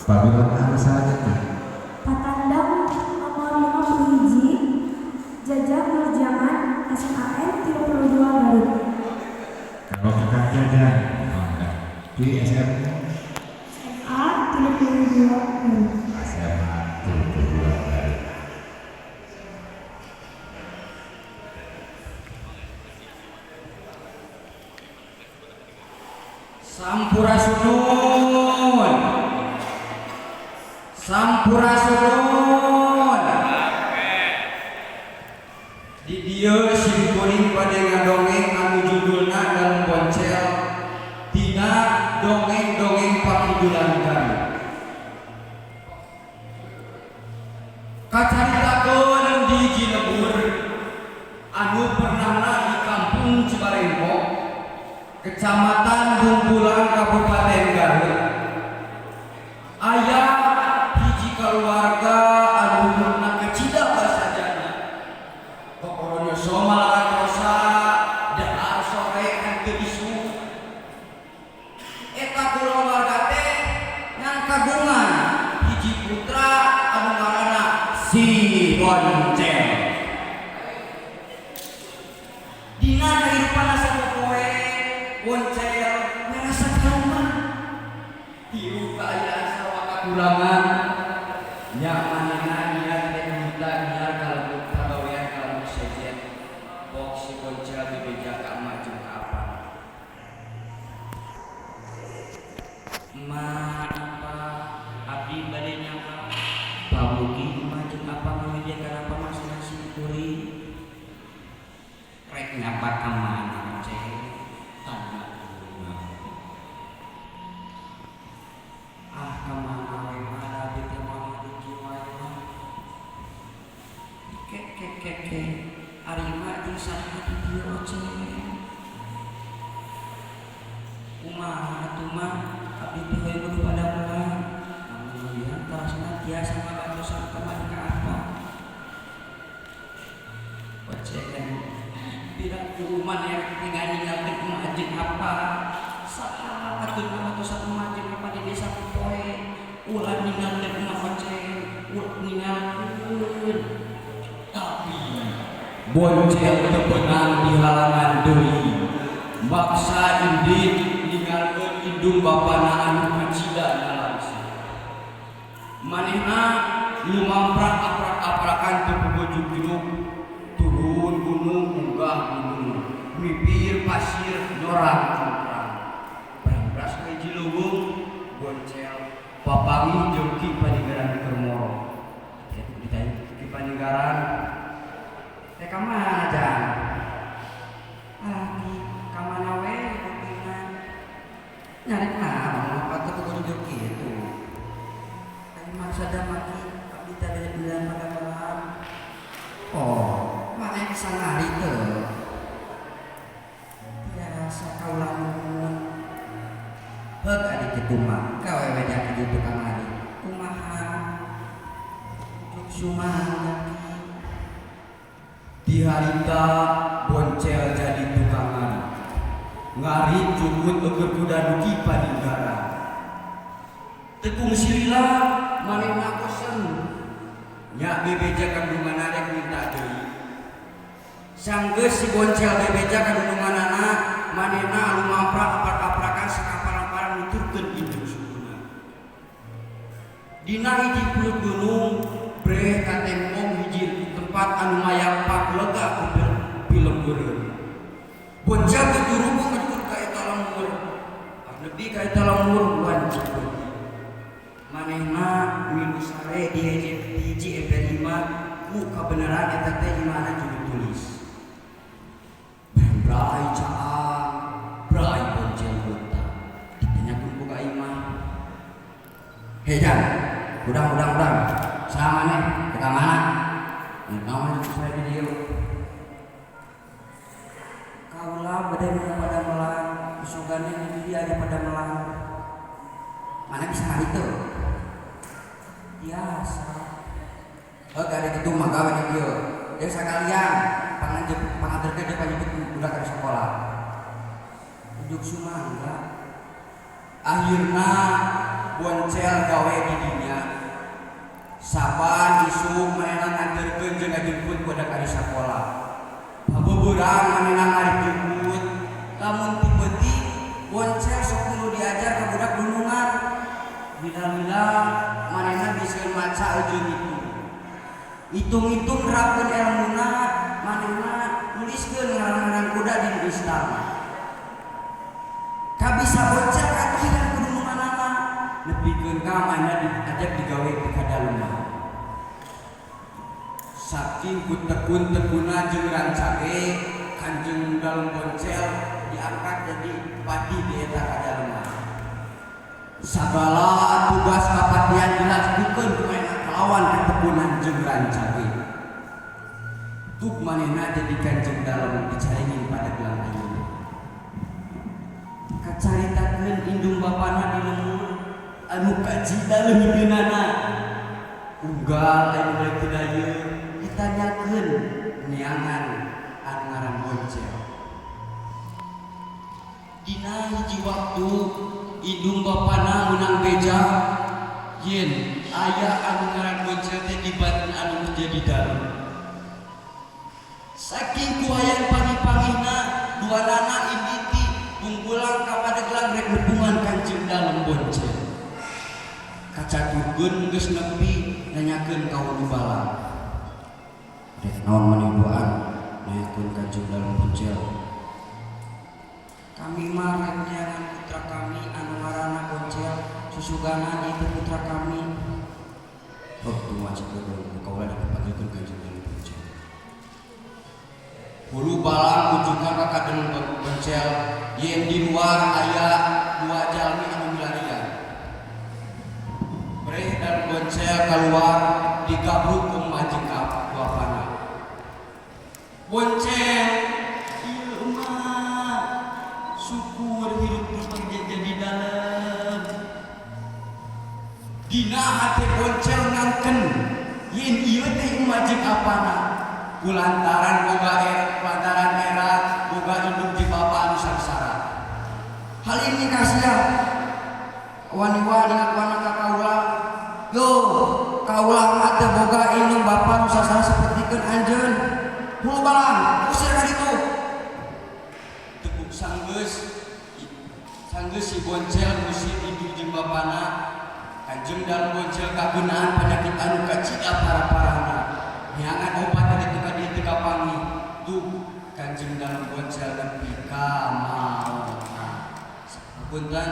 Pabila anu salajengna? Patandang nomor 51, Jajang Nurjaman, SMAN 32 Garut. Kalau Kakak Jajang, mangga. Di SM SMA 32 Garut. SMA 32 Garut. Sampurasun. Sampurasun. Di dieu sim kuring bade ngadongeng anu judulna Dalem Boncel tina dongeng-dongeng pakidulan Garut. Kacaritakeun di Cilebur anu pernahna di Kampung Cibarengkok, Kecamatan Bungbulang, Kabupaten Garut. Aya hiji keluarga anu umurna kacida basajana. Kokoronyoso malaran rosa, dahar sore henteu isuk. Eta kulawarga teh ngan kagungan hiji putra anu ngaranna si Boncel. Dina kahirupan sapopoe Boncel ngarasa trauma. Hirup kaayaan sarua kakurangan. Nya manehna niat rek minta nyiar kalebet pagawean kalebet sejen. Bok si Boncel bebeja ka emak jeung ka apa. Emak apa abdi bade nyapa. Pamugi emak jeung apa ngawidya kana pamaksana sim kuring. Rek nyapa ka mana Ceng? Tanya guruna. Ah, ka mana we mah da abdi teh moal ngadu wae mah. Ke ke ke ke ari emak jeung saha di dieu Oceng? Kumaha atuh mah abdi teh hoyong kudu padamelan. Namun ya tarasna tiasa ngabantosan ka mah ka apa? Oceng tidak kuruman yang tinggal ninggalkeun emak jeung apa? Saha atuh ngabantosan emak jeung apa di desa poe? Ulah ninggalkeun emak Oceng, ulah ninggalkeun. Tapi Boncel teu beunang di halangan deui. Maksa indit ninggalkeun indung bapana anu kacida nalangsa. Manehna lumamprak aprak-aprakan teu puguh turun gunung munggah gunung, mipir pasir nyorang cungkrang. Brambras ka hiji leuweung, Boncel papanggih jeung Ki Paninggaran keur moro. Ya ditanya Ki Paninggaran, "Teh ka mana, Jang?" "Ah, Ki, ka mana we kupingan?" "Nyari naon apa teu puguh kitu?" "Ari maksada mah Ki, abdi teh bade beunang padamelan." "Oh, mana bisa ngari teu?" "Biasa kaula nuhun." "Heug adi kitu mah, ka we we jadi tukang ngari." "Kumaha?" "Ujuk sumangga Ki." Di harita Boncel jadi tukang ngari. Ngarit jukut eueuh kuda nu Ki Paninggaran. Teu kungsi lila manehna bosen. Nya bebeja kandunganna rek minta deui. Sanggeus si Boncel bebeja kandunganana, manehna lumamprak aprak-aprakan sakapar-aparan nuturkeun indung sukuna. Dina hiji pulut gunung breh katembong hiji tempat anu mayang lega ku pilembureun. Boncel teu turubung ka ka eta lembur. Nepi ka eta lembur wanci beuki. Manehna milu sare di hiji emper imah ku kabeneran eta teh imahna juru tulis. Brai caang, brai Boncel beutang. Ditanyakeun ku ka imah. "Hei Jang, udang udang udang. Saha maneh? Ka mana?" "Naon saya di dieu?" "Kaula bade meunang padamelan, isogane di dieu aya padamelan." "Mana bisa ngari teu?" "Biasa." "Heuh ari kitu mah gawe di dieu. Deui sakalian panganterkeun jeung panjemput budak ka sekolah." "Ujuk sumangga." Akhirna Boncel gawe di dinya. Saban isuk manehna nganterkeun jeung ngajemput budak ari sakola. Pabeberang manehna ngarijemput. Lamun ti peuting Boncel sok kudu diajar ka budak dunungan. Lila-lila manehna bisa maca jeung itu. Hitung-hitung nerapkeun elmuna, manehna nuliskeun ngaran-ngaran kuda di istana. Kabisa Boncel katuhian kudununganana. Nepikeun ka manehna diajak digawe di kadalema. Saking ku tekun-tekuna jeung rancage, Kanjeng Dalem Boncel diangkat jadi patih di eta kadalema. Sagala tugas kapatihan dilakukeun ku manehna kalawan ketekunan jeung rancage. Tuk manehna jadi Kanjeng Dalem dicaringin pada gelang ayeuna. Kacaritakeun indung bapana di lembur anu kacida leungiteunana. Unggal anu balik teu dayeun ditanyakeun neangan anu ngaran Boncel. Dina hiji waktu indung bapana meunang beja yen aya anu ngaran Boncel teh dibatin anu jadi dalem. Saking ku hayang panggih-panggihna duanana inditi bungbulang ka Pandeglang rek nepungan Kanjeng Dalem Boncel. Kacaturkeun geus nepi nanyakeun ka hulu balang. Rek naon maneh duaan nanyakeun Kanjeng Dalem Boncel. Kami mah rek neangan putra kami anu ngaranna Boncel, susuganan itu putra kami. Oh, tunggu aja dulu, kaula dipanggilkeun Kanjeng Dalem Boncel. Hulu balang ujukan ka Kanjeng Boncel yen di luar aya dua jalmi anu milarian. Breh dan Boncel keluar digabruk ku majeng bapana. Boncel, ieu mah syukur hirup teu jadi dalem. Dina hate Boncel ngangken yen ieu teh majeng apana. Kulantaran boga era, kulantaran era boga indung jeung bapa anu sangsara. Hal ini kasihan wani-wani ngakuana ka kaula. Yo, kaula mah teu boga indung bapa nu sangsara sapertikeun anjeun. Hulu balang, usir ka ditu. Tepuk sanggeus, sanggeus si Boncel ngusir indung jeung bapana. Kanjeng Dalem Boncel kageunaan penyakit anu kacida parah-parahna. Neangan obat ka ditu ka dieu teu kapanggih. Tuh Kanjeng Dalem Boncel nepi ka maotna. Punten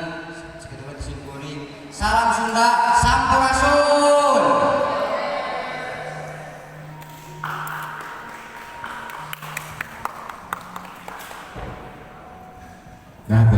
sakitu wae simkuring. Salam Sunda, sampurasun. Nah,